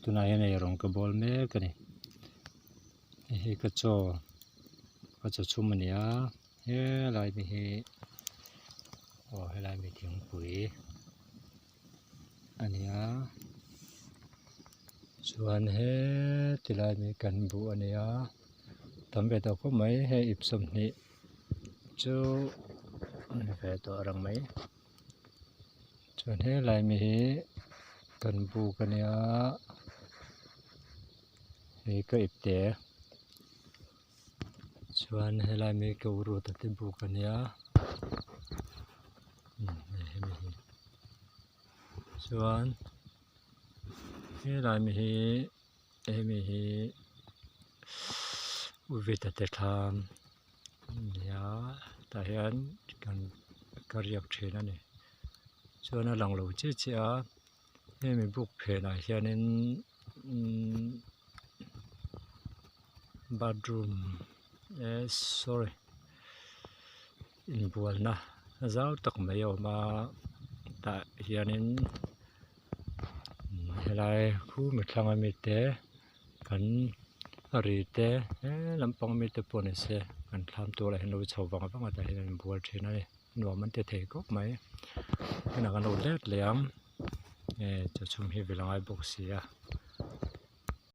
Tunah hian eirawng ka bawl mek a ni. Hei hi ka chaw ka chaw chhum a ni a helai mi hi aw helai mi thingpui a ni a chuan heti lai mi kan buh a ni a tam ve tawh khawp mai hei ip 20 chu a ni ve tawh reng mai. Chuan helai mi hi kan buk a nia hei ka ipte chuan helai mi hi ka urut a te buk a nia umm hei hemi hi chuan helai mi hi hemi hi uvita te thlam. Nia tah hian kan ka riak thin a ni chuan a lang lo chiah chiah a hemi buk phenah hianin imm bathroom eh sorry inbualna zau tak mai a awm a tah hianin helai khu mitthlang ami te. Kan ri te he lampang mi te pawh ni se kan thlam tur ah hian lo chho vang vang a tah hian an bual thin a ni nuam an ti thei khawp mai inah kan lo let leh ang eh chaw chhum hi vil a ngai bawk si a.